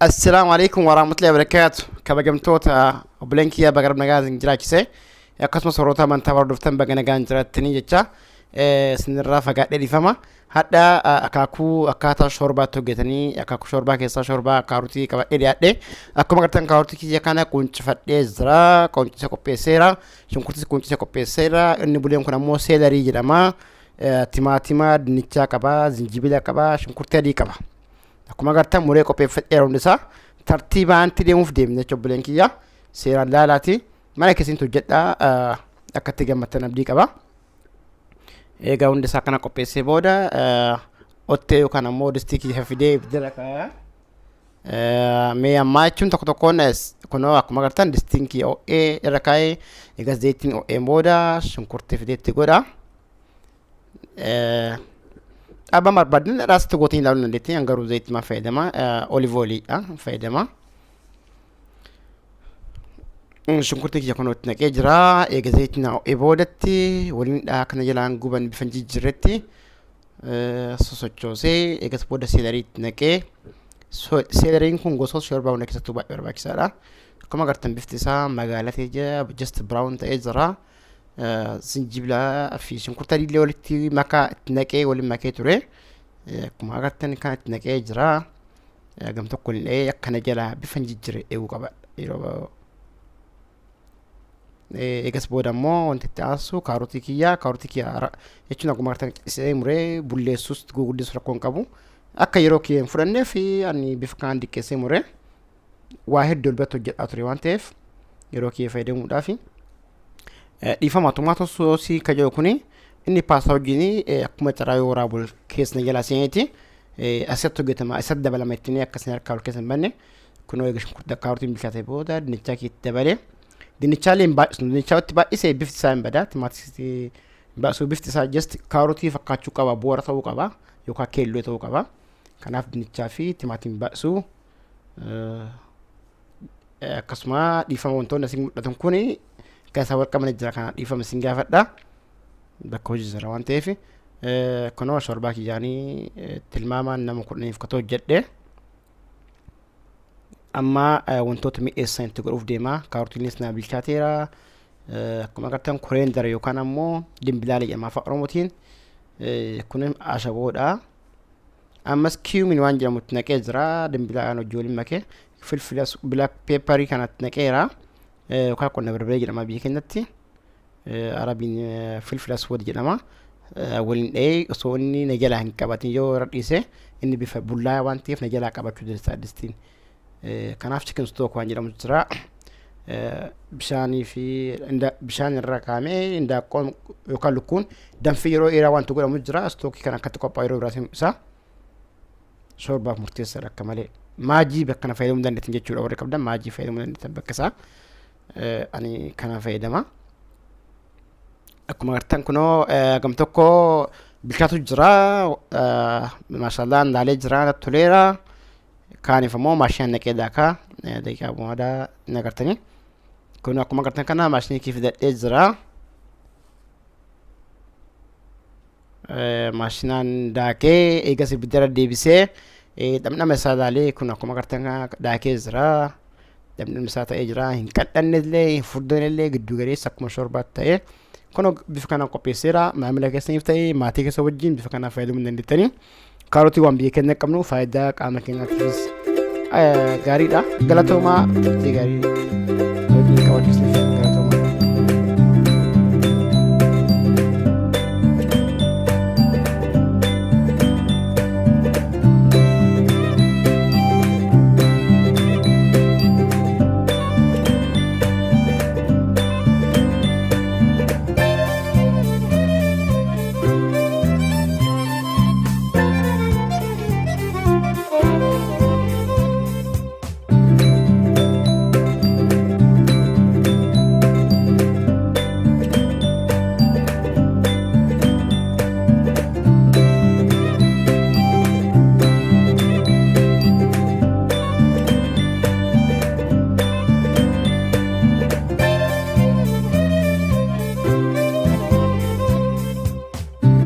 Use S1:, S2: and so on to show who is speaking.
S1: Assalaamu alaikum warahmatullahi wabarakaatu. Kabajamtoota obboleen kiyya baga rabbi nagaan isin jiraachise. Akkasumas warroota amantaa hordoftan baga nagaan jiraattanii jecha isinirraa fagaadhee dhiifama. Hadha akaakuu akkaataa shorbaatti hojjetanii akaakuu shorbaa keessaa shorbaa kaarotii qabadhee dhiyaadhe. Akkuma agartan kaarotii kiyya kana quncifadhee jira. Quncisa qopheesseera. Shunkurtis quncisa qopheesseera. Inni buleen kun ammoo seelarii jedhama. Timaatima, dinnichaa qaba, zinjibila qaba, shunkurtii adii qaba. Akkuma agartan muree qopheeffadheera hundi isaa tartiibaan itti deemuuf deemna jechuudha obboleen kiyya. Seeraan laalaati. Mana keessanitti hojjedhaa akka itti gammaddan abdii qaba. Egaa hundi isaa kana qopheessee booda ottee yookaan ammoo distii kiyya fidee ibiddarra kaa'a. Mee ammaa jechuun tokko tokkoon kunoo akkuma agartan distiin kiyya ho'ee irra kaa'ee egaa zayitiin ho'een booda shunkurtii fidee itti godha. Dhaabaa barbaaddan dhadhaas itti gootanii ilaaluu dandeettii. An garuu zayitimaa fayyadama. Olive oiliidha fayyadama. Shunkurtii kiyya kunoo itti naqee jira. Eega zayitiin ho'ee boodatti waliin dhaa kana jalaan guban bifa hin jijjiirretti sosochoosee eegas booda seelarii itti naqee seelariin kun gosoota shorbaa hunda keessattuu baay'ee barbaachisaadha. Akkuma agartan bifti isaa magaalatee jira just brown ta'ee jira. Sinjibilaa fi shunkurtaa adiillee walitti makaa itti naqee waliin makee ture. Akkuma agartan kan itti naqee jira. Gam tokko illee akkana jala bifa hin jijjiirre eeguu qaba. Yeroo eegas booda immoo wanti itti aansu kaarotii kiyya kaarotii kiyya jechuun akkuma agartan qixxisee muree bulleessus gurguddisu rakkoo hin qabu. Akka yeroo kiyya hin fudhanneef ani bifa kanaan diqqeessee muree waa hedduu irratti hojjedhaa ture waan ta'eef yeroo kiyya fayyadamuudhaaf. Dhiifama tomato soosii ka jedhu kuni inni paastaa wajjin akkuma carraa yoo waraabu keessa na jalaa seeneeti asirratti hojjetama asirratti dabalama ittiin akka isin harkaa ol keessa hin banne kunoo eega shunkurtii kaarotiin bilchaate booda dinnichaa keetti dabalee dinnichaalee hin baay'isnu dinnichaa itti baay'ise bifti isaa hin bada timaatii hin baay'isu bifti isaa just kaarotii fakkaachuu qaba boora ta'uu qaba yookaan keelloo ta'uu qaba kanaaf dinnichaa fi timaatiin baay'isu Akkasuma dhiifama wantoonni isin mul'atan kun kan isaan wal qabanii jira kana dhiifama isin gaafadha. Bakka hojii jira waan ta'eef kunoo shorbaa kiyyaanii tilmaamaan nama 10f katoo hojjedhe. Amma wantoota mi'eessan itti godhuuf deema. Kaarotiinis naa bilchaateera. Akkuma agartan koreendara yookaan ammoo dimbilaala jedhama afaan Oromootiin. Kun ashaboodha. Ammas cumin waan jedhamu itti naqee jira. Dimbilaadhaan hojii waliin makee filfila black pepperii kana itti naqeera. Yookaan qonna barbaree jedhama biyya keenyatti. Arabiin filfila aswad jedhama. Waliin dha'ee osoo inni na jalaa hin qabatin yoo irra dhiise inni bifa bullaa waan ta'eef na jalaa qabachuu danda'a distiin. Kanaaf chicken stock waan jedhamu jira. Bishaanii fi bishaan irra kaa'amee indaaqqoon yookaan lukkuun danfii yeroo dheeraa wanti godhamu jira. Stookii kan akkatti qophaa'u yeroo biraatiin isa shorbaaf murteessaadha akka malee. Maajii bakka kana fayyadamuu dandeettan jechuudha warri qabdan maajii fayyadamuu dandeettan bakka isaa. Ani kana fayyadama. Akkuma agartan kunoo gam tokko bilchaatu jira. Maashaallah laalee jira toleera. Kaaniif ammoo maashinaan naqee daakaa daqiiqaa booda ni agartanii. Kun akkuma agartan kana maashinii kii fidadhee jira. Maashinaan daakee eegas ibiddara deebisee dhamdhama isaa ilaalee kun akkuma agartan kana daakee jira. Dhamdhamni isaa ta'ee jira. Hin qal'anne illee hin furdanne illee giddu galeessa akkuma shorbaatti ta'ee. Kun bifa kanaan qopheesseera. Maamila keessaniif ta'ee maatii keessa wajjin bifa kanaan fayyadamuu dandeettanii. Kaarotii waan biyya keenya qabnu faayidaa qaama keenyaatiifis gaariidha. Galatoomaa turtii gaarii wajjin qabaachuu isiniif.